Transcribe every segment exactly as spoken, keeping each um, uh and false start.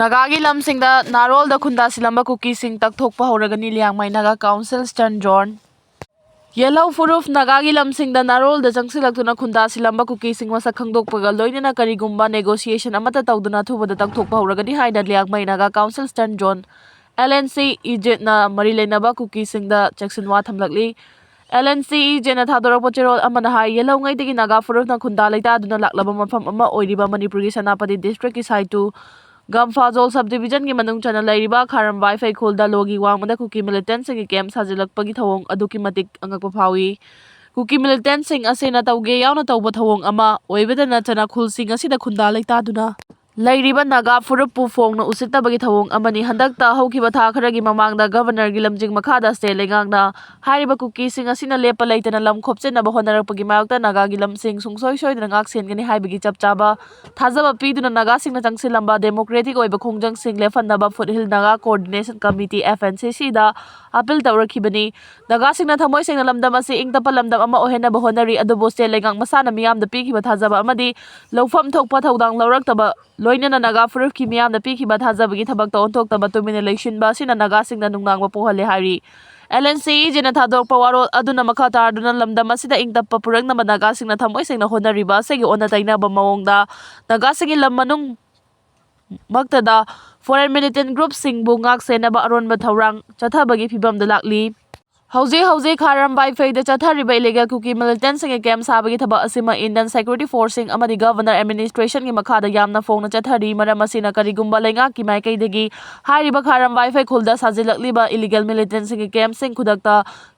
ꯅꯥꯒꯥꯒꯤ ꯂꯝꯁꯤꯡꯗ ꯅꯥꯔꯣꯜꯗ ꯈꯨꯟꯗꯥꯁꯤꯜꯂꯝꯕ ꯀꯨꯀꯤꯁꯤꯡ ꯇꯛꯊꯣꯛꯄ ꯍꯧꯔꯒꯅꯤ, Liangmai Naga council eastern zone. ꯌꯦꯜꯍꯧ ꯐꯨꯔꯨꯞ ꯅꯥꯒꯥꯒꯤ ꯂꯝꯁꯤꯡꯗ ꯅꯥꯔꯣꯜꯗ ꯆꯪꯁꯤꯜꯂꯛꯇꯨꯅ ꯈꯨꯟꯗꯥꯁꯤꯜꯂꯝꯕ ꯀꯨꯀꯤꯁꯤꯡ ꯃꯁꯛ ꯈꯪꯗꯣꯛꯄꯒ ꯂꯣꯏꯅꯅ ꯀꯔꯤꯒꯨꯝꯕ negotiation ꯑꯃꯠꯇ ꯇꯧꯗꯅ ꯑꯊꯨꯕꯗ ꯇꯛꯊꯣꯛꯄ ꯍꯧꯔꯒꯅꯤ ꯍꯥꯏꯅ Liangmai Naga council eastern zone, L N C ꯏꯖꯦꯠꯅ ꯃꯔꯤ ꯂꯩꯅꯕ ꯀꯨꯀꯤꯁꯤꯡꯗ ꯆꯦꯛꯁꯤꯟꯋꯥ ꯊꯝꯂꯛꯂꯤ꯫ ꯑꯦꯜ ꯑꯦꯟ ꯁꯤ ꯏꯖꯦꯠꯅ ꯊꯥꯗꯣꯔꯛꯄ ꯆꯦꯔꯣꯜ ꯑꯃꯅ ꯍꯥꯏ, ꯌꯦꯜꯍꯧꯉꯩꯗꯒꯤ ꯅꯥꯒꯥ ꯐꯨꯔꯨꯞꯅ ꯈꯨꯟꯗꯥ ꯂꯩꯇꯥꯗꯨꯅ ꯂꯥꯛꯂꯕ ꯃꯐꯝ ꯑꯃ ꯑꯣꯏꯔꯤꯕ ꯃꯅꯤꯄꯨꯔꯒꯤ ꯁꯦꯅꯥꯄꯇꯤ ꯗꯤꯁꯇ꯭ꯔꯤꯛꯀꯤ ꯁꯥꯏꯇꯨ ꯒꯝꯐꯥꯖꯣꯜ ꯁꯕ ꯗꯤꯕꯤꯖꯟꯒꯤ ꯃꯅꯨꯡ ꯆꯟꯅ ꯂꯩꯔꯤꯕ ꯈꯥꯔꯝꯕꯥꯏ ꯐꯩꯈꯣꯜꯗ ꯂꯣꯒꯤ ꯋꯥꯡꯃꯗ ꯀꯨꯀꯤ ꯃꯤꯂꯤꯇꯦꯟꯁꯤꯡꯒꯤ ꯀꯦꯝꯞ ꯁꯥꯖꯤꯜꯂꯛꯄꯒꯤ ꯊꯧꯑꯣꯡ ꯑꯗꯨꯛꯀꯤ ꯃꯇꯤꯛ ꯑꯉꯛꯄ ꯐꯥꯎꯏ꯫ ꯀꯨꯀꯤ ꯃꯤꯂꯤꯇꯦꯟꯁꯤꯡ ꯑꯁꯤꯅ ꯇꯧꯒꯦ ꯌꯥꯎꯅ ꯇꯧꯕ ꯊꯧꯑꯣꯡ ꯑꯃ ꯑꯣꯏꯕꯇ ꯅꯠꯇꯅ ꯈꯨꯜꯁꯤꯡ ꯑꯁꯤꯗ ꯈꯨꯟꯗꯥ ꯂꯩꯇꯥꯗꯨꯅ ꯂꯩꯔꯤꯕ ꯅꯥꯒꯥ ꯐꯨꯔꯨꯞꯄꯨ ꯐꯣꯡꯅ ꯎꯁꯤꯠꯇꯕꯒꯤ ꯊꯧꯑꯣꯡ ꯑꯃꯅꯤ꯫ ꯍꯟꯗꯛꯇ ꯍꯧꯈꯤꯕ ꯊꯥ ꯈꯔꯒꯤ ꯃꯃꯥꯡꯗ ꯒꯕꯔꯅꯔꯒꯤ ꯂꯝꯖꯤꯡ ꯃꯈꯥꯗ ꯁ꯭ꯇꯦꯠ ꯂꯩꯉꯥꯛꯅ ꯍꯥꯏꯔꯤꯕ ꯀꯨꯀꯤꯁꯤꯡ ꯑꯁꯤꯅ ꯂꯦꯞꯄ ꯂꯩꯇꯅ ꯂꯝ ꯈꯣꯞꯆꯤꯟꯅꯕ ꯍꯣꯠꯅꯔꯛꯄꯒꯤ ꯃꯥꯌꯣꯛꯇ ꯅꯥꯒꯥꯒꯤ ꯂꯝꯁꯤꯡ ꯁꯨꯡꯁꯣꯏ ꯁꯣꯏꯗꯅ ꯉꯥꯛ ꯁꯦꯟꯒꯅꯤ ꯍꯥꯏꯕꯒꯤ ꯆꯞ ꯆꯥꯕ ꯊꯥꯖꯕ ꯄꯤꯗꯨꯅ ꯅꯥꯒꯥꯁꯤꯡꯅ ꯆꯪꯁꯤꯜꯂꯝꯕ ꯗꯦꯃꯣꯀ꯭ꯔꯦꯇꯤꯛ ꯑꯣꯏꯕ ꯈꯣꯡꯖꯪꯁꯤꯡ ꯂꯦꯞꯍꯟꯅꯕ ꯐꯨꯠꯍꯤꯜ Naga coordination committee, F N C C, ꯗ ꯑꯄꯤꯜ ꯇꯧꯔꯛꯈꯤꯕꯅꯤ꯫ ꯅꯥꯒꯥꯁꯤꯡꯅ ꯊꯃꯣꯏ ꯁꯦꯡꯅ ꯂꯝꯗꯝ ꯑꯁꯤ ꯏꯪ ꯇꯞꯄ ꯂꯝꯗꯝ ꯑꯃ ꯑꯣꯏꯍꯟꯅꯕ ꯍꯣꯠꯅꯔꯤ, ꯑꯗꯨꯕꯨ ꯁ꯭ꯇꯦꯠ ꯂꯩꯉꯥꯛ ꯃꯁꯥꯅ ꯃꯤꯌꯥꯝꯗ ꯄꯤꯈꯤꯕ ꯊꯥꯖꯕ ꯑꯃꯗꯤ ꯂꯧꯐꯝ ꯊꯣꯛꯄ ꯊꯧꯗꯥꯡ ꯂꯧꯔꯛꯇꯕ, ꯂꯣꯏꯅꯅ ꯅꯥꯒꯥ ꯐꯨꯔꯨꯞꯀꯤ ꯃꯤꯌꯥꯝꯅ ꯄꯤꯈꯤꯕ ꯊꯥꯖꯕꯒꯤ ꯊꯕꯛꯇ ꯑꯣꯟꯊꯣꯛꯇꯕ ꯇꯨꯃꯤꯟꯅ ꯂꯩꯁꯤꯟꯕ ꯑꯁꯤꯅ ꯅꯥꯒꯥꯁꯤꯡꯗ ꯅꯨꯡꯅꯥꯡꯕ ꯄꯣꯛꯍꯜꯂꯦ ꯍꯥꯏꯔꯤ꯫ L N C E J ꯅ ꯊꯥꯗꯣꯔꯛꯄ ꯋꯥꯔꯣꯜ ꯑꯗꯨꯅ ꯃꯈꯥ ꯇꯥꯗꯨꯅ ꯂꯝꯗꯝ ꯑꯁꯤꯗ ꯏꯪ ꯇꯞꯄ ꯄꯨꯔꯛꯅꯕ ꯅꯥꯒꯥꯁꯤꯡꯅ ꯊꯃꯣꯏ ꯁꯦꯡꯅ ꯍꯣꯠꯅꯔꯤꯕ ꯑꯁꯤꯒꯤ ꯑꯣꯟꯅ ꯇꯩꯅꯕ ꯃꯑꯣꯡꯗ ꯅꯥꯒꯥꯁꯤꯡꯒꯤ ꯂꯝ ꯃꯅꯨꯡ ꯃꯛꯇꯗ foreign militant group ꯁꯤꯡꯕꯨ ꯉꯥꯛ ꯁꯦꯟꯅꯕ ꯑꯔꯣꯟꯕ ꯊꯧꯔꯥꯡ ꯆꯠꯊꯕꯒꯤ ꯐꯤꯚꯝꯗ ꯂꯥꯛꯂꯤ꯫ ꯍꯧꯖꯤꯛ ꯍꯧꯖꯤꯛ ꯈꯥꯔꯝꯕꯥꯏ ꯐꯩꯗ ꯆꯠꯊꯔꯤꯕ illegal ꯀꯨꯀꯤ militant ꯁꯤꯡꯒꯤ ꯀꯦꯝꯞ ꯁꯥꯕꯒꯤ ꯊꯕꯛ ꯑꯁꯤꯃ Indian security force ꯁꯤꯡ ꯑꯃꯗꯤ governor administration ꯒꯤ ꯃꯈꯥꯗ ꯌꯥꯝꯅ ꯐꯣꯡꯅ ꯆꯠꯊꯔꯤ꯫ ꯃꯔꯝ ꯑꯁꯤꯅ ꯀꯔꯤꯒꯨꯝꯕ ꯂꯩꯉꯥꯛꯀꯤ ꯃꯥꯏꯀꯩꯗꯒꯤ ꯍꯥꯏꯔꯤꯕ ꯈꯥꯔꯝꯕꯥꯏ ꯐꯩ ꯈꯨꯜꯗ ꯁꯥꯖꯤꯜꯂꯛꯂꯤꯕ illegal militant ꯁꯤꯡꯒꯤ ꯀꯦꯝꯞ ꯁꯤꯡ ꯈꯨꯗꯛꯇ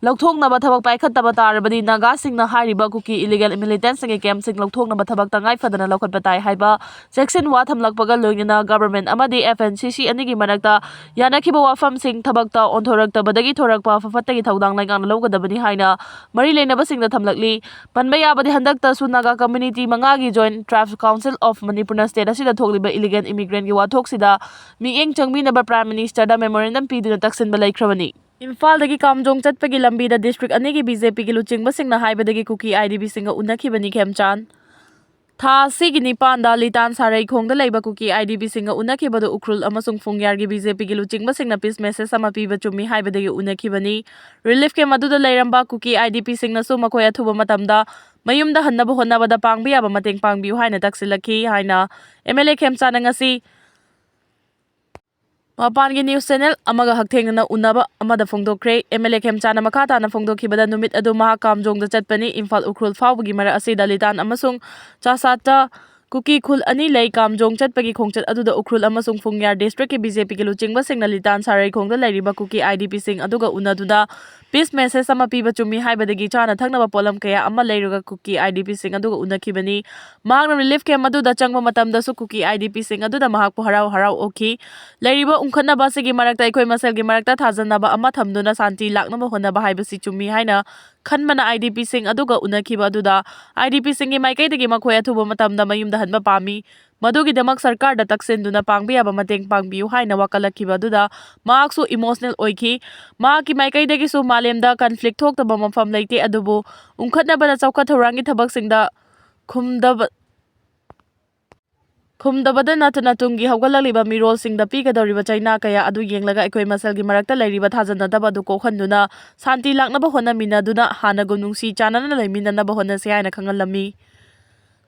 ꯂꯧꯊꯣꯛꯅꯕ ꯊꯕꯛ ꯄꯥꯏꯈꯠꯇꯕ ꯇꯥꯔꯕꯗꯤ ꯅꯥꯒꯥꯁꯤꯡꯅ ꯍꯥꯏꯔꯤꯕ ꯀꯨꯀꯤ illegal militant ꯁꯤꯡꯒꯤ ꯀꯦꯝꯞ ꯁꯤꯡ ꯂꯧꯊꯣꯛꯅꯕ ꯊꯕꯛ ꯇꯉꯥꯏ ꯐꯗꯅ ꯂꯧꯈꯠꯄ ꯇꯥꯏ ꯍꯥꯏꯕ ꯆꯦꯛꯁꯤꯟꯋꯥ ꯊꯝꯂꯛꯄꯒ ꯂꯣꯏꯅꯅ government ꯑꯃꯗꯤ F N C C ꯑꯅꯤꯒꯤ ꯃꯔꯛꯇ ꯌꯥꯅꯈꯤꯕ ꯋꯥꯐꯝꯁꯤꯡ ꯊꯕꯛꯇ ꯑꯣꯟꯊꯣꯔꯛꯇꯕꯗꯒꯤ ꯊꯣꯔꯛꯄ ꯐꯐꯠꯇꯒꯤ ꯊꯧꯗꯥꯡ ꯂꯩꯉꯥꯛꯅ ꯂꯧꯒꯗꯕꯅꯤ ꯍꯥꯏꯅ ꯃꯔꯤ ꯂꯩꯅꯕꯁꯤꯡꯗ ꯊꯝꯂꯛꯂꯤ꯫ ꯄꯟꯕ ꯌꯥꯕꯗꯤ ꯍꯟꯗꯛꯇꯁꯨ ꯅꯥꯒꯥ community ꯃꯉꯥꯒꯤ Joint Tribes Council of Manipur ꯅ state ꯑꯁꯤꯗ ꯊꯣꯛꯂꯤꯕ illegal immigrant ꯀꯤ ꯋꯥꯊꯣꯛꯁꯤꯗ ꯃꯤꯠꯌꯦꯡ ꯆꯪꯕꯤꯅꯕ Prime Minister ꯗ memorandum ꯄꯤꯗꯨꯅ ꯇꯛꯁꯤꯟꯕ ꯂꯩꯈ꯭ꯔꯕꯅꯤ꯫ ꯏꯝꯐꯥꯜꯗꯒꯤ ꯀꯥꯝꯖꯣꯡ ꯆꯠꯄꯒꯤ ꯂꯝꯕꯤꯗ district ꯑꯅꯤꯒꯤ B J P ꯒꯤ ꯂꯨꯆꯤꯡꯕꯁꯤꯡꯅ ꯍꯥꯏꯕꯗꯒꯤ ꯀꯨꯀꯤ I D P ꯁꯤꯡꯒ ꯎꯅꯈꯤꯕꯅꯤ ꯈꯦꯝꯆꯥꯟ꯫ ꯊꯥ ꯑꯁꯤꯒꯤ ꯅꯤꯄꯥꯟꯗ ꯂꯤꯇꯥꯟ ꯁꯥꯔꯩꯈꯣꯡꯗ ꯂꯩꯕ ꯀꯨꯀꯤ IDPꯁꯤꯡꯒ ꯎꯅꯈꯤꯕꯗꯨ ꯎꯈ꯭ꯔꯨꯜ ꯑꯃꯁꯨꯡ ꯐꯨꯡꯌꯥꯔꯒꯤ BJPꯒꯤ ꯂꯨꯆꯤꯡꯕꯁꯤꯡꯅ peace message ꯑꯃ ꯄꯤꯕ ꯆꯨꯝꯃꯤ ꯍꯥꯏꯕꯗꯒꯤ ꯎꯅꯈꯤꯕꯅꯤ꯫ Relief camp ꯑꯗꯨꯗ ꯂꯩꯔꯝꯕ ꯀꯨꯀꯤ IDPꯁꯤꯡꯅꯁꯨ ꯃꯈꯣꯏ ꯑꯊꯨꯕ ꯃꯇꯝꯗ ꯃꯌꯨꯝꯗ ꯍꯟꯅꯕ ꯍꯣꯠꯅꯕꯗ ꯄꯥꯡꯕ ꯌꯥꯕ ꯃꯇꯦꯡ ꯄꯥꯡꯕꯤꯌꯨ ꯍꯥꯏꯅ ꯇꯛꯁꯤꯜꯂꯛꯈꯤ ꯍꯥꯏꯅ MLA ꯈꯦꯝꯆꯥꯅ ꯉꯁꯤ ꯃꯄꯥꯟꯒꯤ news channel ꯑꯃꯒ ꯍꯛꯊꯦꯡꯅꯅ ꯎꯅꯕ ꯑꯃꯗ ꯐꯣꯡꯗꯣꯛꯈ꯭ꯔꯦ꯫ MLA ꯈꯦꯝꯆꯥꯅ ꯃꯈꯥ ꯇꯥꯅ ꯐꯣꯡꯗꯣꯛꯈꯤꯕꯗ, ꯅꯨꯃꯤꯠ ꯑꯗꯨ ꯃꯍꯥꯛ ꯀꯥꯝꯖꯣꯡꯗ ꯆꯠꯄꯅꯤ꯫ ꯏꯝꯐꯥꯜ ꯎꯈ꯭ꯔꯨꯜ ꯐꯥꯎꯕꯒꯤ ꯃꯔꯛ ꯑꯁꯤꯗ ꯂꯤꯇꯥꯟ ꯑꯃꯁꯨꯡ ꯆꯥꯁꯥꯠꯇ ꯀꯨꯀꯤ ꯈꯨꯜ ꯑꯅꯤ ꯂꯩ꯫ ꯀꯥꯝꯖꯣꯡ ꯆꯠꯄꯒꯤ ꯈꯣꯡꯆꯠ ꯑꯗꯨꯗ ꯎꯈ꯭ꯔꯨꯜ ꯑꯃꯁꯨꯡ ꯐꯨꯡꯌꯥꯔ districtꯀꯤ BJPꯒꯤ ꯂꯨꯆꯤꯡꯕꯁꯤꯡꯅ ꯂꯤꯇꯥꯟ ꯁꯥꯔꯩꯈꯣꯡꯗ ꯂꯩꯔꯤꯕ ꯀꯨꯀꯤ IDPꯁꯤꯡ ꯑꯗꯨꯒ ꯎꯅꯗꯨꯅ peace message ꯑꯃ ꯄꯤꯕ ꯆꯨꯝꯃꯤ ꯍꯥꯏꯕꯗꯒꯤ ꯆꯥꯅ ꯊꯛꯅꯕ ꯄꯣꯠꯂꯝ ꯀꯌꯥ ꯑꯃ ꯂꯩꯔꯒ ꯀꯨꯀꯤ IDPꯁꯤꯡ ꯑꯗꯨꯒ ꯎꯅꯈꯤꯕꯅꯤ꯫ ꯃꯍꯥꯛꯅ relief camp ꯑꯗꯨꯗ ꯆꯪꯕ ꯃꯇꯝꯗꯁꯨ ꯀꯨꯀꯤ IDPꯁꯤꯡ ꯑꯗꯨꯅ ꯃꯍꯥꯛꯄꯨ ꯍꯔꯥꯎ ꯍꯔꯥꯎ ꯑꯣꯛꯈꯤ꯫ ꯂꯩꯔꯤꯕ ꯎꯪꯈꯠꯅꯕ ꯑꯁꯤꯒꯤ ꯃꯔꯛꯇ ꯑꯩꯈꯣꯏ ꯃꯁꯦꯜꯒꯤ ꯃꯔꯛꯇ ꯊꯥꯖꯅꯕ ꯑꯃ ꯊꯝꯗꯨꯅ ꯁꯥꯟꯇꯤ ꯂꯥꯛꯅꯕ ꯍꯣꯠꯅꯕ ꯍꯥꯏꯕꯁꯤ ꯆꯨꯝꯃꯤ ꯍꯥꯏꯅ ꯈꯟꯕꯅ IDPꯁꯤꯡ ꯑꯗꯨꯒ ꯎꯅꯈꯤꯕ ꯑꯗꯨꯗ IDPꯁꯤꯡꯒꯤ ꯃꯥꯏꯀꯩꯗꯒꯤ ꯃꯈꯣꯏ ꯑꯊꯨꯕ ꯃꯇꯝꯗ ꯃꯌꯨꯝꯗ ꯍꯟꯕ ꯄꯥꯝꯃꯤ꯫ ꯃꯗꯨꯒꯤꯗꯃꯛ ꯁꯔꯀꯥꯔꯗ ꯇꯛꯁꯤꯟꯗꯨꯅ ꯄꯥꯡꯕ ꯌꯥꯕ ꯃꯇꯦꯡ ꯄꯥꯡꯕꯤꯌꯨ ꯍꯥꯏꯅ ꯋꯥꯀꯠꯂꯛꯈꯤꯕ ꯑꯗꯨꯗ ꯃꯍꯥꯛꯁꯨ emotional ꯑꯣꯏꯈꯤ꯫ ꯃꯍꯥꯛꯀꯤ ꯃꯥꯏꯀꯩꯗꯒꯤꯁꯨ ꯃꯥꯂꯦꯝꯗ conflict ꯊꯣꯛꯇꯕ ꯃꯐꯝ ꯂꯩꯇꯦ, ꯑꯗꯨꯕꯨ ꯎꯪꯈꯠꯅꯕꯅ ꯆꯥꯎꯈꯠ ꯊꯧꯔꯥꯡꯒꯤ ꯊꯕꯛꯁꯤꯡꯗ ꯈꯨꯝꯗꯕ ꯈꯨꯝꯗꯕꯗ ꯅꯠꯇꯅ ꯇꯨꯡꯒꯤ ꯍꯧꯒꯠꯂꯛꯂꯤꯕ ꯃꯤꯔꯣꯜꯁꯤꯡꯗ ꯄꯤꯒꯗꯧꯔꯤꯕ ꯆꯩꯅꯥ ꯀꯌꯥ ꯑꯗꯨ ꯌꯦꯡꯂꯒ ꯑꯩꯈꯣꯏ ꯃꯁꯦꯜꯒꯤ ꯃꯔꯛꯇ ꯂꯩꯔꯤꯕ ꯊꯥꯖꯅꯗꯕ ꯑꯗꯨ ꯀꯣꯛꯍꯟꯗꯨꯅ ꯁꯥꯟꯇꯤ ꯂꯥꯛꯅꯕ ꯍꯣꯠꯅꯃꯤꯟꯅꯗꯨꯅ ꯍꯥꯟꯅꯒꯨꯝ ꯅꯨꯡꯁꯤ ꯆꯥꯟꯅꯅ ꯂꯩꯃꯤꯟꯅꯅꯕ ꯍꯣꯠꯅꯁꯤ ꯍꯥꯏꯅ ꯈꯪꯍꯜꯂꯝꯃꯤ꯫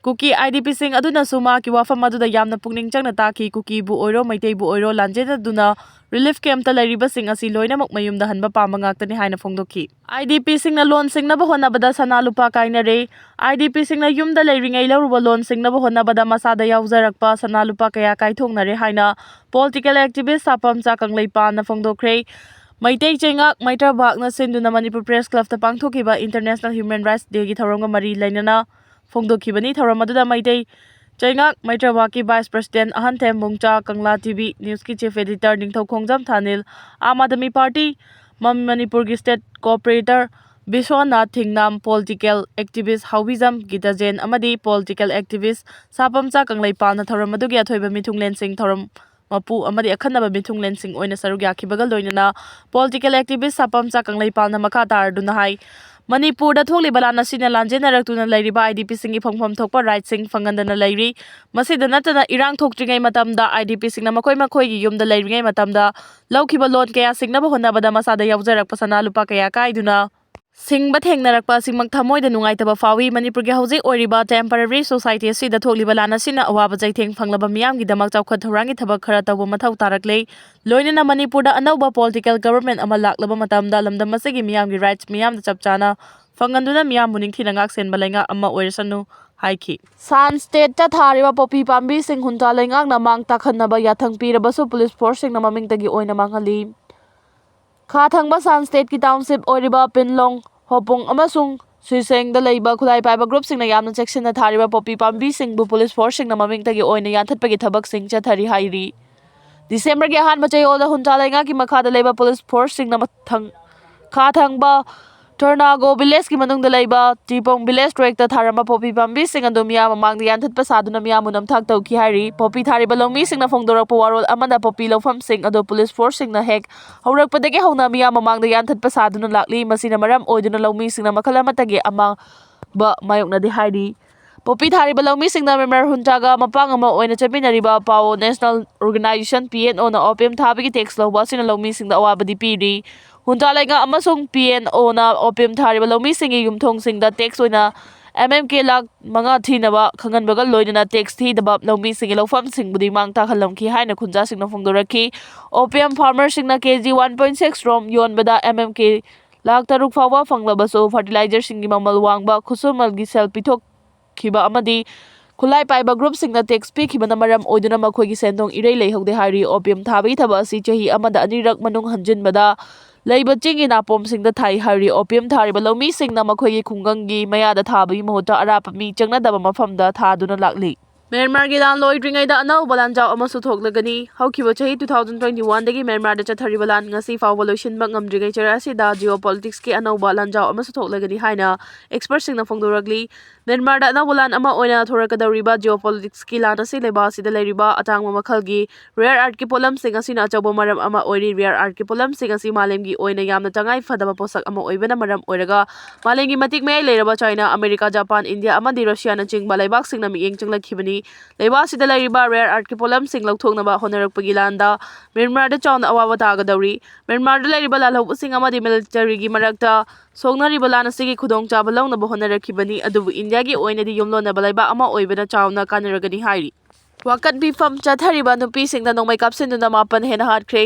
ꯀꯨꯀꯤ IDPꯁꯤꯡ ꯑꯗꯨꯅꯁꯨ ꯃꯍꯥꯛꯀꯤ ꯋꯥꯐꯝ ꯑꯗꯨꯗ ꯌꯥꯝꯅ ꯄꯨꯛꯅꯤꯡ ꯆꯪꯅ ꯇꯥꯈꯤ꯫ ꯀꯨꯀꯤꯕꯨ ꯑꯣꯏꯔꯣ, ꯃꯩꯇꯩꯕꯨ ꯑꯣꯏꯔꯣ, ꯂꯥꯟꯖꯦꯟꯅꯗꯨꯅ relief campꯇ ꯂꯩꯔꯤꯕꯁꯤꯡ ꯑꯁꯤ ꯂꯣꯏꯅꯃꯛ ꯃꯌꯨꯝꯗ ꯍꯟꯕ ꯄꯥꯝꯕ ꯉꯥꯛꯇꯅꯤ ꯍꯥꯏꯅ ꯐꯣꯡꯗꯣꯛꯈꯤ꯫ IDPꯁꯤꯡꯅ ꯂꯣꯟ ꯁꯤꯡꯅꯕ ꯍꯣꯠꯅꯕꯗ ꯁꯅꯥ ꯂꯨꯄꯥ ꯀꯥꯏꯅꯔꯦ꯫ IDPꯁꯤꯡꯅ ꯌꯨꯝꯗ ꯂꯩꯔꯤꯉꯩ ꯂꯧꯔꯨꯕ ꯂꯣꯟ ꯁꯤꯡꯅꯕ ꯍꯣꯠꯅꯕꯗ ꯃꯁꯥꯗ ꯌꯥꯎꯖꯔꯛꯄ ꯁꯅꯥ ꯂꯨꯄꯥ ꯀꯌꯥ ꯀꯥꯏꯊꯣꯛꯅꯔꯦ ꯍꯥꯏꯅ political activist ꯁꯥꯄꯝꯆꯥ ꯀꯪꯂꯩꯄꯥꯜꯅ ꯐꯣꯡꯗꯣꯛꯈ꯭ꯔꯦ꯫ ꯃꯩꯇꯩ ꯆꯩꯉꯥꯛ ꯃꯩꯇ꯭ꯔꯕꯥꯛꯅ ꯁꯤꯟꯗꯨꯅ ꯃꯅꯤꯄꯨꯔ Press Clubꯇ ꯄꯥꯡꯊꯣꯛꯈꯤꯕ International Human Rights Dayꯒꯤ ꯊꯧꯔꯝꯒ ꯃꯔꯤ ꯂꯩꯅꯅ ꯐꯣꯡꯗꯣꯛꯈꯤꯕꯅꯤ꯫ ꯊꯧꯔꯝ ꯑꯗꯨꯗ ꯃꯩꯇꯩ ꯆꯩꯉꯥꯛ ꯃꯩꯇ꯭ꯔꯕꯥꯛꯀꯤ Vice President ꯑꯍꯟꯊꯦꯝ ꯃꯨꯡꯆꯥ, ꯀꯪꯂꯥ TV Newsꯀꯤ Chief Editor ꯅꯤꯡꯊꯧꯈꯣꯡꯖꯝ ꯊꯥꯅꯤꯜ, Aam Aadmi party ꯃꯝ-, ꯃꯅꯤꯄꯨꯔꯒꯤ State Coordinator Vishwanath ꯊꯤꯡꯅꯥꯝ, political activist ꯍꯥꯎꯕꯤꯖꯝ ꯒꯤꯇꯥꯖꯦꯟ ꯑꯃꯗꯤ political activist ꯁꯥꯄꯝꯆꯥ ꯀꯪꯂꯩꯄꯥꯜꯅ ꯊꯧꯔꯝ ꯑꯗꯨꯒꯤ ꯑꯊꯣꯏꯕ ꯃꯤꯊꯨꯡꯂꯦꯟꯁꯤꯡ, ꯊꯧꯔꯝ ꯃꯄꯨ ꯑꯃꯗꯤ ꯑꯈꯟꯅꯕ ꯃꯤꯊꯨꯡꯂꯦꯟꯁꯤꯡ ꯑꯣꯏꯅ ꯁꯔꯨꯛ ꯌꯥꯈꯤꯕꯒ ꯂꯣꯏꯅꯅ political activist ꯁꯥꯄꯝꯆꯥ ꯀꯪꯂꯩꯄꯥꯜꯅ ꯃꯈꯥ ꯇꯥꯔꯗꯨꯅ ꯍꯥꯏ, ꯃꯅꯤꯄꯨꯔꯗ ꯊꯣꯛꯂꯤꯕ ꯂꯥꯟ ꯑꯁꯤꯅ ꯂꯥꯟꯖꯦꯟꯅꯔꯛꯇꯨꯅ ꯂꯩꯔꯤꯕ IDPꯁꯤꯡꯒꯤ ꯐꯪꯐꯝ ꯊꯣꯛꯄ rightꯁꯤꯡ ꯐꯪꯍꯟꯗꯅ ꯂꯩꯔꯤ꯫ ꯃꯁꯤꯗ ꯅꯠꯇꯅ, ꯏꯔꯥꯡ ꯊꯣꯛꯇ꯭ꯔꯤꯉꯩ ꯃꯇꯝꯗ IDPꯁꯤꯡꯅ ꯃꯈꯣꯏ ꯃꯈꯣꯏꯒꯤ ꯌꯨꯝꯗ ꯂꯩꯔꯤꯉꯩ ꯃꯇꯝꯗ ꯂꯧꯈꯤꯕ loan ꯀꯌꯥ ꯁꯤꯡꯅꯕ ꯍꯣꯠꯅꯕꯗ ꯃꯁꯥꯗ ꯌꯥꯎꯖꯔꯛꯄ ꯁꯅꯥ ꯂꯨꯄꯥ ꯀꯌꯥ ꯀꯥꯏꯗꯨꯅ ꯁꯤꯡꯕ ꯊꯦꯡꯅꯔꯛꯄ ꯑꯁꯤꯃꯛ ꯊꯃꯣꯏꯗ ꯅꯨꯡꯉꯥꯏꯇꯕ ꯐꯥꯎꯏ꯫ ꯃꯅꯤꯄꯨꯔꯒꯤ ꯍꯧꯖꯤꯛ ꯑꯣꯏꯔꯤꯕ temporary society ꯑꯁꯤꯗ ꯊꯣꯛꯂꯤꯕ ꯂꯥꯟ ꯑꯁꯤꯅ ꯑꯋꯥꯕ ꯆꯩꯊꯦꯡ ꯐꯪꯂꯕ ꯃꯤꯌꯥꯝꯒꯤꯗꯃꯛ ꯆꯥꯎꯈꯠ ꯊꯧꯔꯥꯡꯒꯤ ꯊꯕꯛ ꯈꯔ ꯇꯧꯕ ꯃꯊꯧ ꯇꯥꯔꯛꯂꯦ꯫ ꯂꯣꯏꯅꯅ ꯃꯅꯤꯄꯨꯔꯗ ꯑꯅꯧꯕ political government ꯑꯃ ꯂꯥꯛꯂꯕ ꯃꯇꯝꯗ ꯂꯝꯗꯝ ꯑꯁꯤꯒꯤ ꯃꯤꯌꯥꯝꯒꯤ rights ꯃꯤꯌꯥꯝꯗ ꯆꯞ ꯆꯥꯅ ꯐꯪꯍꯟꯗꯨꯅ ꯃꯤꯌꯥꯝꯕꯨ ꯅꯤꯡꯊꯤꯅ ꯉꯥꯛ ꯁꯦꯟꯕ ꯂꯩꯉꯥꯛ ꯑꯃ ꯑꯣꯏꯔꯁꯅꯨ ꯍꯥꯏꯈꯤ꯫ Sun Stateꯇ ꯊꯥꯔꯤꯕ ꯄꯣꯄꯤ ꯄꯥꯝꯕꯤꯁꯤꯡ ꯍꯨꯟꯆꯥ ꯂꯩꯉꯥꯛꯅ ꯃꯥꯡ ꯇꯥꯛꯍꯟꯅꯕ ꯌꯥꯊꯪ ꯄꯤꯔꯕꯁꯨ police forceꯁꯤꯡꯅ ꯃꯃꯤꯡꯇꯒꯤ ꯑꯣꯏꯅ ꯃꯥꯡꯍꯜꯂꯤ꯫ ꯈꯥ ꯊꯪꯕ Sun Stateꯀꯤ township ꯑꯣꯏꯔꯤꯕ ꯄꯤꯟꯂꯣꯡ, ꯍꯣꯄꯨꯡ ꯑꯃꯁꯨꯡ ꯁꯨꯏꯁꯦꯡꯗ ꯂꯩꯕ ꯈꯨꯠꯂꯥꯏ ꯄꯥꯏꯕ groupꯁꯤꯡꯅ ꯌꯥꯝꯅ ꯆꯦꯛꯁꯤꯟꯅ ꯊꯥꯔꯤꯕ ꯄꯣꯄꯤ ꯄꯥꯝꯕꯤꯁꯤꯡꯕꯨ police forceꯁꯤꯡꯅ ꯃꯃꯤꯡꯇꯒꯤ ꯑꯣꯏꯅ ꯌꯥꯟꯊꯠꯄꯒꯤ ꯊꯕꯛꯁꯤꯡ ꯆꯠꯊꯔꯤ ꯍꯥꯏꯔꯤ꯫ Decemberꯒꯤ ꯑꯍꯥꯟꯕ ꯆꯌꯣꯜꯗ ꯍꯨꯟꯆꯥ ꯂꯩꯉꯥꯛꯀꯤ ꯃꯈꯥꯗ ꯂꯩꯕ police forceꯁꯤꯡꯅ ꯃꯊꯪ ꯈꯥ ꯊꯪꯕ Tornago villageꯀꯤ ꯃꯅꯨꯡꯗ ꯂꯩꯕ ꯇꯤꯄꯣꯡ village tract ꯊꯥꯔꯝꯕ ꯄꯣꯄꯤ ꯄꯥꯝꯕꯤꯁꯤꯡ ꯑꯗꯨ ꯃꯤꯌꯥꯝ ꯃꯃꯥꯡꯗ ꯌꯥꯟꯊꯠꯄ ꯁꯥꯗꯨꯅ ꯃꯤꯌꯥꯝꯕꯨ ꯅꯝꯊꯥꯛ ꯇꯧꯈꯤ ꯍꯥꯏꯔꯤ꯫ ꯄꯣꯄꯤ ꯊꯥꯔꯤꯕ ꯂꯧꯃꯤꯁꯤꯡꯅ ꯐꯣꯡꯗꯣꯔꯛꯄ ꯋꯥꯔꯣꯜ ꯑꯃꯅ ꯄꯣꯄꯤ ꯂꯧꯐꯝꯁꯤꯡ ꯑꯗꯨ police forceꯁꯤꯡꯅ ꯍꯦꯛ ꯍꯧꯔꯛꯄꯗꯒꯤ ꯍꯧꯅ ꯃꯤꯌꯥꯝ ꯃꯃꯥꯡꯗ ꯌꯥꯟꯊꯠꯄ ꯁꯥꯗꯨꯅ ꯂꯥꯛꯂꯤ꯫ ꯃꯁꯤꯅ ꯃꯔꯝ ꯑꯣꯏꯗꯨꯅ ꯂꯧꯃꯤꯁꯤꯡꯅ ꯃꯈꯜ ꯑꯃꯠꯇꯒꯤ ꯑꯃꯥꯡꯕ ꯃꯥꯌꯣꯛꯅꯗꯦ ꯍꯥꯏꯔꯤ꯫ ꯄꯣꯄꯤ ꯊꯥꯔꯤꯕ ꯂꯧꯃꯤꯁꯤꯡꯅ ꯃꯦꯃꯔ ꯍꯨꯟꯆꯥꯒ ꯃꯄꯥꯡ ꯑꯃ ꯑꯣꯏꯅ ꯆꯠꯃꯤꯟꯅꯔꯤꯕ Pao National Organization, PNOꯅ opium ꯊꯥꯕꯒꯤ tax ꯂꯧꯕ ꯑꯁꯤꯅ ꯂꯧꯃꯤꯁꯤꯡꯗ ꯑꯋꯥꯕꯗꯤ ꯄꯤꯔꯤ꯫ ꯍꯨꯟꯆꯥ ꯂꯩꯉꯥꯛ ꯑꯃꯁꯨꯡ PNOꯅ opium ꯊꯥꯔꯤꯕ ꯂꯧꯃꯤꯁꯤꯡꯒꯤ ꯌꯨꯝꯊꯣꯡꯁꯤꯡꯗ tax ꯑꯣꯏꯅ MMK ꯂꯥꯈ ꯃꯉꯥ ꯊꯤꯅꯕ ꯈꯪꯍꯟꯕꯒ ꯂꯣꯏꯅꯅ tax ꯊꯤꯗꯕ ꯂꯧꯃꯤꯁꯤꯡꯒꯤ ꯂꯧꯐꯝꯁꯤꯡꯕꯨꯗꯤ ꯃꯥꯡ ꯇꯥꯛꯍꯜꯂꯝꯈꯤ ꯍꯥꯏꯅ ꯈꯨꯟꯖꯥꯁꯤꯡꯅ ꯐꯣꯡꯗꯣꯔꯛꯈꯤ꯫ Opium farmerꯁꯤꯡꯅ KG one point six rom ꯌꯣꯟꯕꯗ MMK ꯂꯥꯈ ꯇꯔꯨꯛ ꯐꯥꯎꯕ ꯐꯪꯂꯕꯁꯨ, fertilizerꯁꯤꯡꯒꯤ ꯃꯃꯜ ꯋꯥꯡꯕ, ꯈꯨꯠꯁꯨꯃꯜꯒꯤ ꯁꯦꯜ ꯄꯤꯊꯣꯛꯈꯤꯕ ꯑꯃꯗꯤ ꯈꯨꯠꯂꯥꯏ ꯄꯥꯏꯕ groupꯁꯤꯡꯅ tax ꯄꯤꯈꯤꯕꯅ ꯃꯔꯝ ꯑꯣꯏꯗꯨꯅ ꯃꯈꯣꯏꯒꯤ ꯁꯦꯟꯗꯣꯡ ꯏꯔꯩ ꯂꯩꯍꯧꯗꯦ ꯍꯥꯏꯔꯤ꯫ Opium ꯊꯥꯕꯒꯤ ꯊꯕꯛ ꯑꯁꯤ ꯆꯍꯤ ꯑꯃꯗ ꯑꯅꯤꯔꯛ ꯃꯅꯨꯡ ꯍꯟꯖꯤꯟꯕꯗ ꯂꯩꯕ ꯆꯤꯡꯒꯤ ꯅꯥꯄꯣꯝꯁꯤꯡꯗ ꯊꯥꯏ ꯍꯥꯏꯔꯤ꯫ Opium ꯊꯥꯔꯤꯕ ꯂꯧꯃꯤꯁꯤꯡꯅ ꯃꯈꯣꯏꯒꯤ ꯈꯨꯡꯒꯪꯒꯤ ꯃꯌꯥꯗ ꯊꯥꯕꯒꯤ ꯃꯍꯨꯠꯇ ꯑꯔꯥꯞꯄ ꯃꯤ ꯆꯪꯅꯗꯕ ꯃꯐꯝꯗ ꯊꯥꯗꯨꯅ ꯂꯥꯛꯂꯤ꯫ ꯃ꯭ꯌꯥꯟꯃꯥꯔꯒꯤ ꯂꯥꯟ ꯂꯣꯏꯗ꯭ꯔꯤꯉꯩꯗ ꯑꯅꯧꯕ ꯂꯥꯟꯖꯥꯎ ꯑꯃꯁꯨ ꯊꯣꯛꯂꯒꯅꯤ꯫ ꯍꯧꯈꯤꯕ ꯆꯍꯤ two thousand twenty-oneꯗꯒꯤ ꯃ꯭ꯌꯥꯟꯃꯥꯔꯗ ꯆꯠꯊꯔꯤꯕ ꯂꯥꯟ ꯉꯁꯤ ꯐꯥꯎꯕ ꯂꯣꯏꯁꯤꯟꯕ ꯉꯝꯗ꯭ꯔꯤꯉꯩ ꯆꯔꯥ ꯑꯁꯤꯗ geopoliticsꯀꯤ ꯑꯅꯧꯕ ꯂꯥꯟꯖꯥꯎ ꯑꯃꯁꯨ ꯊꯣꯛꯂꯒꯅꯤ ꯍꯥꯏꯅ expertꯁꯤꯡꯅ ꯐꯣꯡꯗꯣꯔꯛꯂꯤ꯫ ꯃ꯭ꯌꯥꯟꯃꯥꯔꯗ ꯑꯅꯧꯕ ꯂꯥꯟ ꯑꯃ ꯑꯣꯏꯅ ꯊꯣꯔꯛꯀꯗꯧꯔꯤꯕ geopolitics ꯀꯤ ꯂꯥꯟ ꯑꯁꯤ ꯂꯩꯕꯥꯛ ꯑꯁꯤꯗ ꯂꯩꯔꯤꯕ ꯑꯇꯥꯡꯕ ꯃꯈꯜꯒꯤ rare earth ꯀꯤ ꯄꯣꯠꯂꯝꯁꯤꯡ ꯑꯁꯤꯅ ꯑꯆꯧꯕ ꯃꯔꯝ ꯑꯃ ꯑꯣꯏꯔꯤ꯫ Rare earth ꯀꯤ ꯄꯣꯠꯂꯝꯁꯤꯡ ꯑꯁꯤ ꯃꯥꯂꯦꯝꯒꯤ ꯑꯣꯏꯅ ꯌꯥꯝꯅ ꯇꯉꯥꯏ ꯐꯗꯕ ꯄꯣꯠꯁꯛ ꯑꯃ ꯑꯣꯏꯕꯅ ꯃꯔꯝ ꯑꯣꯏꯔꯒ ꯃꯥꯂꯦꯝꯒꯤ ꯃꯇꯤꯛ ꯃꯌꯥꯏ ꯂꯩꯔꯕ ꯆꯥꯏꯅꯥ, ꯑꯃꯦꯔꯤꯀꯥ, ꯖꯄꯥꯟ, ꯏꯟꯗꯤꯌꯥ ꯑꯃꯗꯤ ꯔꯁꯤꯌꯥꯅꯆꯤꯡꯕ ꯂꯩꯕꯥꯛꯁꯤꯡꯅ ꯃꯤꯠꯌꯦꯡ ꯆꯪꯂꯛꯈꯤꯕꯅꯤ꯫ ꯂꯩꯕꯥꯛ ꯑꯁꯤꯗ ꯂꯩꯔꯤꯕ rare earth ꯀꯤ ꯄꯣꯠꯂꯝꯁꯤꯡ ꯂꯧꯊꯣꯛꯅꯕ ꯍꯣꯠꯅꯔꯛꯄꯒꯤ ꯂꯥꯟꯗ ꯃ꯭ꯌꯥꯟꯃꯥꯔꯗ ꯆꯥꯎꯅ ꯑꯋꯥꯕ ꯇꯥꯒꯗꯧꯔꯤ꯫ ꯃ꯭ꯌꯥꯟꯃꯥꯔꯗ ꯂꯩꯔꯤꯕ ꯂꯥꯜꯍꯧꯕꯁꯤꯡ ꯑꯃꯗꯤ military ꯒꯤ ꯃꯔꯛꯇ ꯁꯣꯛꯅꯔꯤꯕ ꯂꯥꯟ ꯑꯁꯤꯒꯤ ꯈꯨꯗꯣꯡꯆꯥꯕ ꯂꯧꯅꯕ ꯍꯣꯠꯅꯔꯛꯈꯤꯕꯅꯤ, ꯑꯗꯨꯕꯨ ꯏꯟꯗꯤꯌꯥꯒꯤ ꯑꯣꯏꯅꯗꯤ ꯌꯨꯝꯂꯣꯟꯅꯕ ꯂꯩꯕꯥꯛ ꯑꯃ ꯑꯣꯏꯕꯅ ꯆꯥꯎꯅ ꯀꯥꯟꯅꯔꯒꯅꯤ ꯍꯥꯏꯔꯤ꯫ ꯋꯥꯀꯠ ꯃꯤꯐꯝ ꯆꯠꯊꯔꯤꯕ ꯅꯨꯄꯤꯁꯤꯡꯗ ꯅꯣꯡꯃꯩ ꯀꯥꯞꯁꯤꯟꯗꯨꯅ ꯃꯥꯄꯟ ꯍꯦꯟꯅ ꯍꯥꯠꯈ꯭ꯔꯦ꯫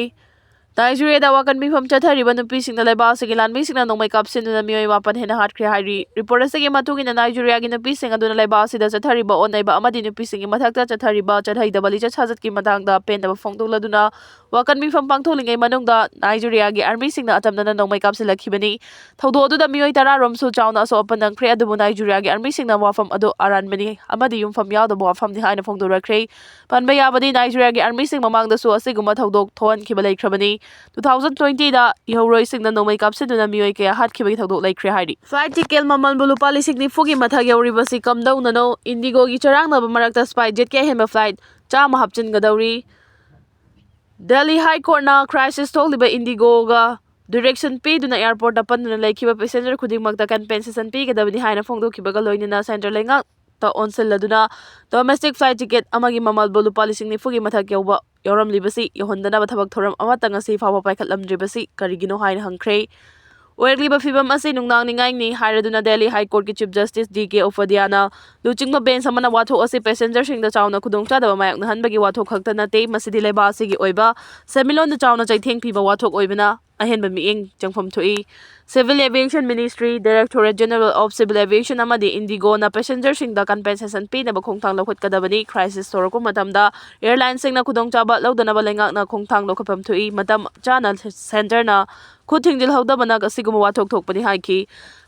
ꯅꯥꯏꯖꯦꯔꯤꯌꯥꯗ ꯋꯥꯀꯠ ꯃꯤꯐꯝ ꯆꯠꯊꯔꯤꯕ ꯅꯨꯄꯤꯁꯤꯡꯗ ꯂꯩꯕꯥꯛ ꯑꯁꯤꯒꯤ ꯂꯥꯟꯃꯤꯁꯤꯡꯅ ꯅꯣꯡꯃꯩ ꯀꯥꯞꯁꯤꯟꯗꯨꯅ ꯃꯤꯑꯣꯏ ꯃꯥꯄꯟ ꯍꯦꯟꯅ ꯍꯥꯠꯈ꯭ꯔꯦ ꯍꯥꯏꯔꯤ꯫ Report ꯑꯁꯤꯒꯤ ꯃꯇꯨꯡ ꯏꯟꯅ, ꯅꯥꯏꯖꯦꯔꯤꯌꯥꯒꯤ ꯅꯨꯄꯤꯁꯤꯡ ꯑꯗꯨꯅ ꯂꯩꯕꯥꯛ ꯑꯁꯤꯗ ꯆꯠꯊꯔꯤꯕ ꯑꯣꯠꯅꯩꯕ ꯑꯃꯗꯤ ꯅꯨꯄꯤꯁꯤꯡꯒꯤ ꯃꯊꯛꯇ ꯆꯠꯊꯔꯤꯕ ꯆꯠꯍꯩꯗꯕ ꯂꯤꯆꯠ ꯁꯥꯖꯠꯀꯤ ꯃꯇꯥꯡꯗ ꯄꯦꯟꯗꯕ ꯐꯣꯡꯗꯣꯛꯂꯗꯨꯅ ꯋꯥꯀꯠ ꯃꯤꯐꯝ ꯄꯥꯡꯊꯣꯛꯂꯤꯉꯩ ꯃꯅꯨꯡꯗ ꯅꯥꯏꯖꯦꯔꯤꯌꯥꯒꯤ army ꯁꯤꯡꯅ ꯑꯇꯝꯅꯅ ꯅꯣꯡꯃꯩ ꯀꯥꯞꯁꯤꯜꯂꯛꯈꯤꯕꯅꯤ꯫ ꯊꯧꯗꯣꯛ ꯑꯗꯨꯗ ꯃꯤꯑꯣꯏ ꯇꯔꯥ ꯔꯣꯝꯁꯨ ꯆꯥꯎꯅ ꯑꯁꯣꯛ ꯑꯄꯟ ꯅꯪꯈ꯭ꯔꯦ, ꯑꯗꯨꯕꯨ ꯅꯥꯏꯖꯦꯔꯤꯌꯥꯒꯤ army ꯁꯤꯡꯅ ꯋꯥꯐꯝ ꯑꯗꯨ ꯑꯔꯥꯟꯕꯅꯤ ꯑꯃꯗꯤ ꯌꯨꯝꯐꯝ ꯌꯥꯎꯗꯕ ꯋꯥꯐꯝꯅꯤ ꯍꯥꯏꯅ ꯐꯣꯡꯗꯣꯔꯛꯈ꯭ꯔꯦ꯫ ꯄꯟꯕ ꯌꯥꯕꯗꯤ, ꯅꯥꯏꯖꯦꯔꯤꯌꯥꯒꯤ army ꯁꯤꯡ ꯃꯃꯥꯡꯗꯁꯨ ꯑꯁꯤꯒꯨꯝꯕ ꯊꯧꯗꯣꯛ ꯊꯣꯛꯍꯟꯈꯤꯕ ꯂꯩꯈ꯭ꯔꯕꯅꯤ꯫ Two thousand twenty ꯗ ꯏꯍꯧꯔꯣꯏꯁꯤꯡꯅ ꯅꯣꯡꯃꯩ ꯀꯥꯞꯁꯤꯟꯗꯨꯅ ꯃꯤꯑꯣꯏ ꯀꯌꯥ ꯍꯥꯠꯈꯤꯕꯒꯤ ꯊꯧꯗꯣꯛ ꯂꯩꯈ꯭ꯔꯦ ꯍꯥꯏꯔꯤ꯫ Flight ticket ꯃꯃꯜꯕꯨ ꯂꯨꯄꯥ ꯂꯤꯁꯤꯡ ꯅꯤꯐꯨꯒꯤ ꯃꯊꯛ ꯌꯧꯔꯤꯕꯁꯤ ꯀꯝꯗꯧꯅꯅꯣ? IndiGo ꯒꯤ ꯆꯔꯥꯡꯅꯕ ꯃꯔꯛꯇ SpiceJet ꯀꯤ ꯑꯍꯦꯟꯕ flight ꯆꯥꯝꯃ ꯍꯥꯞꯆꯤꯟꯒꯗꯧꯔꯤ꯫ Delhi High Court ꯅ crisis ꯊꯣꯛꯂꯤꯕ IndiGo ꯒ direction ꯄꯤꯗꯨꯅ airport ꯇ ꯄꯟꯗꯨꯅ ꯂꯩꯈꯤꯕ passenger ꯈꯨꯗꯤꯡꯃꯛꯇ compensation ꯄꯤꯒꯗꯕꯅꯤ ꯍꯥꯏꯅ ꯐꯣꯡꯗꯣꯛꯈꯤꯕꯒ ꯂꯣꯏꯅꯅ centre ꯂꯩꯉꯥꯛꯇ ꯑꯣꯟꯁꯤꯜꯂꯗꯨꯅ domestic flight ticket ꯑꯃꯒꯤ ꯃꯃꯜꯕꯨ ꯂꯨꯄꯥ ꯂꯤꯁꯤꯡ ꯅꯤꯐꯨꯒꯤ ꯃꯊꯛ ꯌꯧꯕ ꯌꯥꯎꯔꯝꯂꯤꯕꯁꯤ ꯌꯧꯍꯟꯗꯅꯕ ꯊꯕꯛ ꯊꯧꯔꯝ ꯑꯃꯠꯇ ꯉꯁꯤ ꯐꯥꯎꯕ ꯄꯥꯏꯈꯠꯂꯝꯗ꯭ꯔꯤꯕꯁꯤ ꯀꯔꯤꯒꯤꯅꯣ ꯍꯥꯏꯅ ꯍꯪꯈ꯭ꯔꯦ꯫ ꯑꯣꯏꯔꯛꯂꯤꯕ ꯐꯤꯚꯝ ꯑꯁꯤ ꯅꯨꯡꯅꯥꯡꯅꯤꯡꯉꯥꯏꯅꯤ ꯍꯥꯏꯔꯗꯨꯅ Delhi High Court ꯀꯤ Chief Justice D K Upadhyay ꯅ ꯂꯨꯆꯤꯡꯕ bench ꯑꯃꯅ ꯋꯥꯊꯣꯛ ꯑꯁꯤ passenger ꯁꯤꯡꯗ ꯆꯥꯎꯅ ꯈꯨꯗꯣꯡꯆꯥꯗꯕ ꯃꯥꯌꯣꯛꯅꯍꯟꯕꯒꯤ ꯋꯥꯊꯣꯛ ꯈꯛꯇ ꯅꯠꯇꯦ, ꯃꯁꯤꯗꯤ ꯂꯩꯕꯥꯛ ꯑꯁꯤꯒꯤ ꯑꯣꯏꯕ ꯁꯦꯟꯃꯤꯠꯂꯣꯟꯗ ꯆꯥꯎꯅ ꯆꯩꯊꯦꯡ ꯄꯤꯕ ꯋꯥꯊꯣꯛ ꯑꯣꯏꯕꯅ ꯑꯍꯦꯟꯕ ꯃꯤꯠꯌꯦꯡ ꯆꯪꯐꯝ ꯊꯣꯛꯏ꯫ Civil Aviation Ministry, Directorate General of Civil Aviation ꯑꯃꯗꯤ IndiGo ꯅ passenger ꯁꯤꯡꯗ compensation ꯄꯤꯅꯕ ꯈꯣꯡꯊꯥꯡ ꯂꯧꯈꯠꯀꯗꯕꯅꯤ꯫ Crisis ꯊꯣꯔꯛꯄ ꯃꯇꯝꯗ airline ꯁꯤꯡꯅ ꯈꯨꯗꯣꯡꯆꯥꯕ ꯂꯧꯗꯅꯕ ꯂꯩꯉꯥꯛꯅ ꯈꯣꯡꯊꯥꯡ ꯂꯧꯈꯠꯐꯝ ꯊꯣꯛꯏ꯫ ꯃꯇꯝ ꯆꯥꯅ centre ꯅ ꯈꯨꯠ ꯊꯤꯡꯖꯤꯜꯍꯧꯗꯕꯅ ꯑꯁꯤꯒꯨꯝꯕ ꯋꯥꯊꯣꯛ ꯊꯣꯛꯄꯅꯤ ꯍꯥꯏꯈꯤ꯫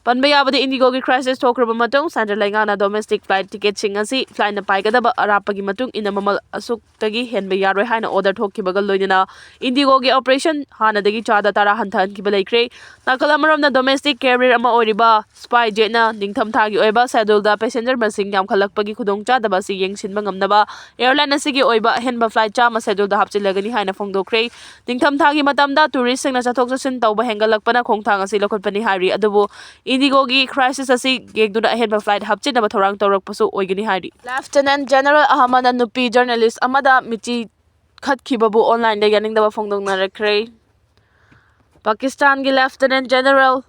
ꯄꯟꯕ ꯌꯥꯕꯗꯤ, ꯏꯟꯗꯤꯒꯣꯒꯤ ꯀ꯭ꯔꯥꯏꯁꯤꯁ ꯊꯣꯛꯈ꯭ꯔꯕ ꯃꯇꯨꯡ ꯁꯦꯟꯇ꯭ꯔꯦꯜ ꯂꯩꯉꯥꯛꯅ ꯗꯣꯃꯦꯁꯇꯤꯛ ꯐ꯭ꯂꯥꯏꯠ ꯇꯤꯀꯦꯠꯁꯤꯡ ꯑꯁꯤ ꯐ꯭ꯂꯥꯏꯠꯅ ꯄꯥꯏꯒꯗꯕ ꯑꯔꯥꯞꯄꯒꯤ ꯃꯇꯨꯡ ꯏꯟꯅ ꯃꯃꯜ ꯑꯁꯨꯛꯇꯒꯤ ꯍꯦꯟꯕ ꯌꯥꯔꯣꯏ ꯍꯥꯏꯅ ꯑꯣꯔꯗꯔ ꯊꯣꯛꯈꯤꯕꯒ ꯂꯣꯏꯅꯅ ꯏꯟꯗꯤꯒꯣꯒꯤ ꯑꯣꯄꯔꯦꯁꯟ ꯍꯥꯟꯅꯗꯒꯤ ꯆꯥꯗ ꯇꯔꯥ ꯍꯟꯊꯍꯟꯈꯤꯕ ꯂꯩꯈ꯭ꯔꯦ꯫ ꯅꯥꯀꯜ ꯑꯃꯔꯣꯝꯗ, ꯗꯣꯃꯦꯁꯇꯤꯛ ꯀꯦꯔꯤꯌꯔ ꯑꯃ ꯑꯣꯏꯔꯤꯕ ꯁ꯭ꯄꯥꯏ ꯖꯦꯠꯅ ꯅꯤꯡꯊꯝꯊꯥꯒꯤ ꯑꯣꯏꯕ ꯁꯦꯗꯨꯜꯗ ꯄꯦꯁꯦꯟꯖꯔ ꯃꯁꯤꯡ ꯌꯥꯝꯈꯠꯂꯛꯄꯒꯤ ꯈꯨꯗꯣꯡꯆꯥꯗꯕ ꯑꯁꯤ ꯌꯦꯡꯁꯤꯟꯕ ꯉꯝꯅꯕ ꯑꯦꯌꯔꯂꯥꯏꯟ ꯑꯁꯤꯒꯤ ꯑꯣꯏꯕ ꯑꯍꯦꯟꯕ ꯐ꯭ꯂꯥꯏꯠ ꯆꯥꯝꯃ ꯁꯦꯗꯨꯜꯗ ꯍꯥꯞꯆꯤꯜꯂꯒꯅꯤ ꯍꯥꯏꯅ ꯐꯣꯡꯗꯣꯛꯈ꯭ꯔꯦ꯫ ꯅꯤꯡꯊꯝꯊꯥꯒꯤ ꯃꯇꯝꯗ ꯇꯨꯔꯤꯁꯁꯤꯡꯅ ꯆꯠꯊꯣꯛ ꯆꯠꯁꯤꯟ ꯇꯧꯕ ꯍꯦꯟꯒꯠꯂꯛꯄꯅ ꯈꯣꯡꯊꯥꯡ ꯑꯁꯤ ꯂꯧꯈꯠꯄꯅꯤ ꯍꯥꯏꯔꯤ꯫ ꯑꯗꯨꯕꯨ ꯏꯟꯗꯤꯒꯣꯒꯤ ꯀ꯭ꯔꯥꯏꯁꯤꯁ ꯑꯁꯤ ꯌꯦꯡꯗꯨꯅ ꯑꯍꯦꯟꯕ ꯐ꯭ꯂꯥꯏꯠ ꯍꯥꯞꯆꯤꯟꯅꯕ ꯊꯧꯔꯥꯡ ꯇꯧꯔꯛꯄꯁꯨ ꯑꯣꯏꯒꯅꯤ ꯍꯥꯏꯔꯤ꯫ ꯂꯦꯐꯇꯤꯅꯦꯟꯠ ꯖꯦꯅꯔꯦꯜ ꯑꯍꯃꯗꯅ ꯅꯨꯄꯤ ꯖꯔꯅꯦꯂꯤꯁ ꯑꯃꯗ ꯃꯤꯆꯤ ꯈꯠꯈꯤꯕꯕꯨ ꯑꯣꯟꯂꯥꯏꯟꯗ ꯌꯥꯅꯤꯡꯗꯕ ꯐꯣꯡꯗꯣꯛꯅꯔꯛꯈ꯭ꯔꯦ꯫ ꯄꯥꯀꯤꯁꯇꯥꯟꯒꯤ ꯂꯦꯐꯇꯤꯅꯦꯟꯠ ꯖꯦꯅꯔꯦꯜ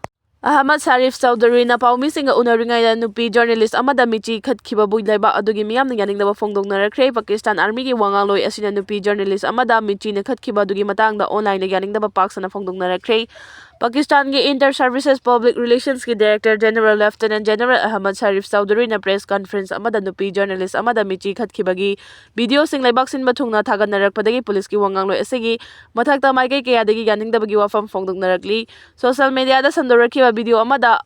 ꯑꯍꯃꯗ ꯁꯥꯔꯤꯐ ꯆꯧꯙꯨꯔꯤꯅ ꯄꯥꯎꯃꯤꯁꯤꯡꯒ ꯎꯅꯔꯤꯉꯩꯗ ꯅꯨꯄꯤ ꯖꯔꯅꯦꯂꯤꯁ ꯑꯃꯗ ꯃꯤꯆꯤ ꯈꯠꯈꯤꯕꯕꯨ ꯂꯩꯕꯥꯛ ꯑꯗꯨꯒꯤ ꯃꯤꯌꯥꯝꯅ ꯌꯥꯅꯤꯡꯗꯕ ꯐꯣꯡꯗꯣꯛꯅꯔꯛꯈ꯭ꯔꯦ꯫ ꯄꯥꯀꯤꯁꯇꯥꯟ ꯑꯥꯔꯃꯤꯒꯤ ꯋꯥ ꯉꯥꯡꯂꯣꯏ ꯑꯁꯤꯅ ꯅꯨꯄꯤ ꯖꯔꯅꯦꯂꯤꯁ ꯑꯃꯗ ꯃꯤꯆꯤꯅ ꯈꯠꯈꯤꯕ ꯑꯗꯨꯒꯤ ꯃꯇꯥꯡꯗ ꯑꯣꯟꯂꯥꯏꯟꯗ ꯌꯥꯅꯤꯡꯗꯕ ꯄꯥꯛ ꯁꯟꯅ ꯐꯣꯡꯗꯣꯛꯅꯔꯛꯈ꯭ꯔꯦ꯫ ꯄꯥꯀꯤꯁꯇꯥꯟꯒꯤ ꯏꯟꯇꯔ ꯁꯔꯚꯤꯁꯦꯁ ꯄꯕ꯭ꯂꯤꯛ ꯔꯤꯂꯦꯁꯟꯁꯀꯤ director general lieutenant general Ahmed Sharif ꯆꯧꯙꯨꯔꯤꯅ ꯄ꯭ꯔꯦꯁ ꯀꯟꯐꯔꯦꯟꯁ ꯑꯃꯗ ꯅꯨꯄꯤ ꯖꯔꯅꯦꯂꯤꯁ ꯑꯃꯗ ꯃꯤꯆꯤ ꯈꯠꯈꯤꯕꯒꯤ ꯚꯤꯗꯤꯑꯣꯁꯤꯡ ꯂꯩꯕꯥꯛ ꯁꯤꯟꯕ ꯊꯨꯡꯅ ꯊꯥꯒꯠꯅꯔꯛꯄꯗꯒꯤ ꯄꯨꯂꯤꯁꯀꯤ ꯋꯥ ꯉꯥꯡꯂꯣꯏ ꯑꯁꯤꯒꯤ ꯃꯊꯛꯇ ꯃꯥꯏꯀꯩ ꯀꯌꯥꯗꯒꯤ ꯌꯥꯅꯤꯡꯗꯕꯒꯤ ꯋꯥꯐꯝ ꯐꯣꯡꯗꯣꯛꯅꯔꯛꯂꯤ꯫ ꯁꯣꯁꯤꯌꯦꯜ ꯃꯤꯗꯤꯌꯥꯗ ꯁꯟꯗꯣꯔꯛꯈꯤꯕ ꯚꯤꯗꯤꯑꯣ ꯑꯃꯗ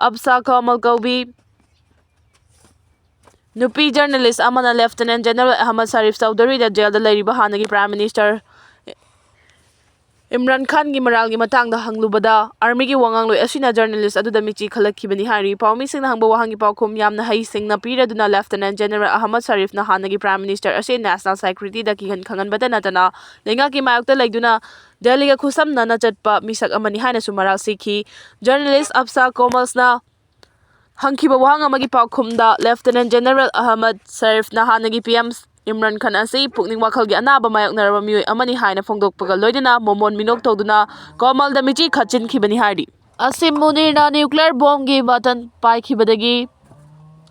ꯑꯞꯁꯥ ꯀꯃꯜ ꯀꯧꯕꯤ ꯅꯨꯄꯤ ꯖꯔꯅꯦꯂꯤꯁ ꯑꯃꯅ ꯂꯦꯐꯇꯤꯅꯦꯟꯠ ꯖꯦꯅꯔꯦꯜ ꯑꯍꯃꯗ ꯁꯥꯔꯤꯐ ꯆꯧꯙꯨꯔꯤꯗ ꯖꯦꯜꯗ ꯂꯩꯔꯤꯕ ꯍꯥꯟꯅꯒꯤ ꯄ꯭ꯔꯥꯏꯝ ꯃꯤꯅꯤꯁꯇꯔ ꯏꯝꯔꯥꯟ ꯈꯥꯟꯒꯤ ꯃꯔꯥꯜꯒꯤ ꯃꯇꯥꯡꯗ ꯍꯪꯂꯨꯕꯗ, ꯑꯥꯔꯃꯤꯒꯤ ꯋꯥ ꯉꯥꯡꯂꯣꯏ ꯑꯁꯤꯅ ꯖꯔꯅꯦꯂꯤꯁ ꯑꯗꯨꯗ ꯃꯤꯆꯤ ꯈꯠꯂꯛꯈꯤꯕꯅꯤ ꯍꯥꯏꯔꯤ꯫ ꯄꯥꯎꯃꯤꯁꯤꯡꯅ ꯍꯪꯕ ꯋꯥꯍꯪꯒꯤ ꯄꯥꯎꯈꯨꯝ ꯌꯥꯝꯅ ꯍꯩꯁꯤꯡꯅ ꯄꯤꯔꯗꯨꯅ ꯂꯦꯐꯇꯤꯅꯦꯟꯠ ꯖꯦꯅꯔꯦꯜ ꯑꯍꯃꯗ ꯁꯥꯔꯤꯐꯅ ꯍꯥꯟꯅꯒꯤ ꯄ꯭ꯔꯥꯏꯝ ꯃꯤꯅꯤꯁꯇꯔ ꯑꯁꯤ ꯅꯦꯁꯅꯦꯜ ꯁꯦꯀ꯭ꯌꯨꯔꯤꯇꯤꯗ ꯀꯤꯍꯟ ꯈꯪꯍꯟꯕꯇ ꯅꯠꯇꯅ ꯂꯩꯉꯥꯛꯀꯤ ꯃꯥꯌꯣꯛꯇ ꯂꯩꯗꯨꯅ ꯗꯦꯜꯂꯤꯒ ꯈꯨꯠꯁꯝꯅꯅ ꯆꯠꯄ ꯃꯤꯁꯛ ꯑꯃꯅꯤ ꯍꯥꯏꯅꯁꯨ ꯃꯔꯥꯜ ꯁꯤꯈꯤ꯫ ꯖꯔꯅꯦꯂꯤꯁ ꯑꯞꯁꯥ ꯀꯣꯃꯜꯁꯅ ꯍꯪꯈꯤꯕ ꯋꯥꯍꯪ ꯑꯃꯒꯤ ꯄꯥꯎꯈꯨꯝꯗ ꯂꯦꯐꯇꯤꯅꯦꯟꯠ ꯖꯦꯅꯔꯦꯜ ꯑꯍꯃꯗ ꯁꯥꯔꯤꯐꯅ ꯍꯥꯟꯅꯒꯤ ꯄꯤ ꯑꯦꯝ ꯏꯝꯔꯥꯟ ꯈꯥꯟ ꯑꯁꯤ ꯄꯨꯛꯅꯤꯡ ꯋꯥꯈꯜꯒꯤ ꯑꯅꯥꯕ ꯃꯥꯌꯣꯛꯅꯔꯕ ꯃꯤꯑꯣꯏ ꯑꯃꯅꯤ ꯍꯥꯏꯅ ꯐꯣꯡꯗꯣꯛꯄꯒ ꯂꯣꯏꯅꯅ ꯃꯣꯃꯣꯟ ꯃꯤꯅꯣꯛ ꯇꯧꯗꯨꯅ ꯀꯣꯃꯜꯗ ꯃꯤꯆꯤ ꯈꯠꯆꯤꯟꯈꯤꯕꯅꯤ ꯍꯥꯏꯔꯤ꯫ ꯑꯁꯤꯝ ꯃꯨꯅꯤꯔꯅ ꯅ꯭ꯌꯨꯀ꯭ꯂꯤꯌꯔ ꯕꯣꯝꯒꯤ ꯕꯇꯟ ꯄꯥꯏꯈꯤꯕꯗꯒꯤ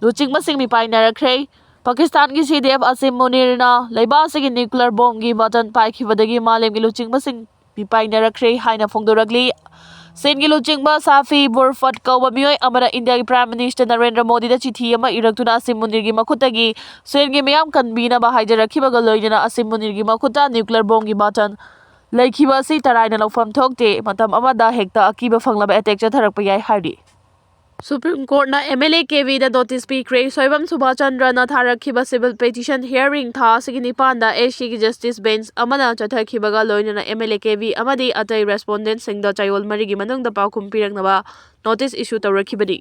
ꯂꯨꯆꯤꯡꯕꯁꯤꯡ ꯃꯤꯄꯥꯏꯅꯔꯛꯈ꯭ꯔꯦ꯫ ꯄꯥꯀꯤꯁꯇꯥꯟꯒꯤ ꯁꯤ ꯗꯤ ꯑꯦꯐ ꯑꯁꯤꯝ ꯃꯨꯅꯤꯔꯅ ꯂꯩꯕꯥꯛ ꯑꯁꯤꯒꯤ ꯅ꯭ꯌꯨꯀ꯭ꯂꯤꯌꯔ ꯕꯣꯝꯒꯤ ꯕꯇꯟ ꯄꯥꯏꯈꯤꯕꯗꯒꯤ ꯃꯥꯂꯦꯝꯒꯤ ꯂꯨꯆꯤꯡꯕꯁꯤꯡ ꯃꯤꯄꯥꯏꯅꯔꯛꯈ꯭ꯔꯦ ꯍꯥꯏꯅ ꯐꯣꯡꯗꯣꯔꯛꯂꯤ꯫ ꯆꯤꯟꯒꯤ ꯂꯨꯆꯤꯡꯕ ꯁꯥꯐꯤ ꯕꯨꯔꯐꯠ ꯀꯧꯕ ꯃꯤꯑꯣꯏ ꯑꯃꯅ ꯏꯟꯗꯤꯌꯥꯒꯤ ꯄ꯭ꯔꯥꯏꯝ ꯃꯤꯅꯤꯁꯇꯔ ꯅꯔꯦꯟꯗ꯭ꯔ ꯃꯣꯗꯤꯗ ꯆꯤꯊꯤ ꯑꯃ ꯏꯔꯛꯇꯨꯅ ꯑꯁꯤꯝ ꯃꯨꯅꯤꯔꯒꯤ ꯃꯈꯨꯠꯇꯒꯤ ꯆꯤꯟꯒꯤ ꯃꯤꯌꯥꯝ ꯀꯟꯕꯤꯅꯕ ꯍꯥꯏꯖꯔꯛꯈꯤꯕꯒ ꯂꯣꯏꯅꯅ ꯑꯁꯤꯝ ꯃꯨꯅꯤꯔꯒꯤ ꯃꯈꯨꯠꯇ ꯅ꯭ꯌꯨꯀ꯭ꯂꯤꯌꯔ ꯕꯣꯝꯒꯤ ꯕꯇꯟ ꯂꯩꯈꯤꯕ ꯑꯁꯤ ꯇꯔꯥꯏꯅ ꯂꯧꯐꯝ ꯊꯣꯛꯇꯦ꯫ ꯃꯇꯝ ꯑꯃꯗ ꯍꯦꯛꯇ ꯑꯀꯤꯕ ꯐꯪꯂꯕ ꯑꯦꯇꯦꯛ ꯆꯠꯊꯔꯛꯄ ꯌꯥꯏ ꯍꯥꯏꯔꯤ꯫ ꯁꯨꯄ꯭ꯔꯤꯝ ꯀꯣꯔꯠꯅ MLA KVꯗ ꯅꯣꯇꯤꯁ ꯄꯤꯈ꯭ꯔꯦ꯫ ꯁꯣꯏꯕꯝ ꯁꯨꯕꯥꯆꯟꯗ꯭ꯔꯅ ꯊꯥꯔꯛꯈꯤꯕ ꯁꯤꯚꯤꯜ ꯄꯤꯇꯤꯁꯟ ꯍꯤꯌꯥꯔꯤꯡ ꯊꯥ ꯑꯁꯤꯒꯤ ꯅꯤꯄꯥꯟꯗ ACꯒꯤ ꯖꯁꯇꯤꯁ ꯕꯦꯟꯆ ꯑꯃꯅ ꯆꯠꯊꯈꯤꯕꯒ ꯂꯣꯏꯅꯅ MLA KV ꯑꯃꯗꯤ ꯑꯇꯩ ꯔꯦꯁꯄꯣꯟꯗꯦꯟꯠꯁꯤꯡꯗ ꯆꯌꯣꯜ ꯃꯔꯤꯒꯤ ꯃꯅꯨꯡꯗ ꯄꯥꯎꯈꯨꯝ ꯄꯤꯔꯛꯅꯕ ꯅꯣꯇꯤꯁ ꯏꯁꯨ ꯇꯧꯔꯛꯈꯤꯕꯅꯤ꯫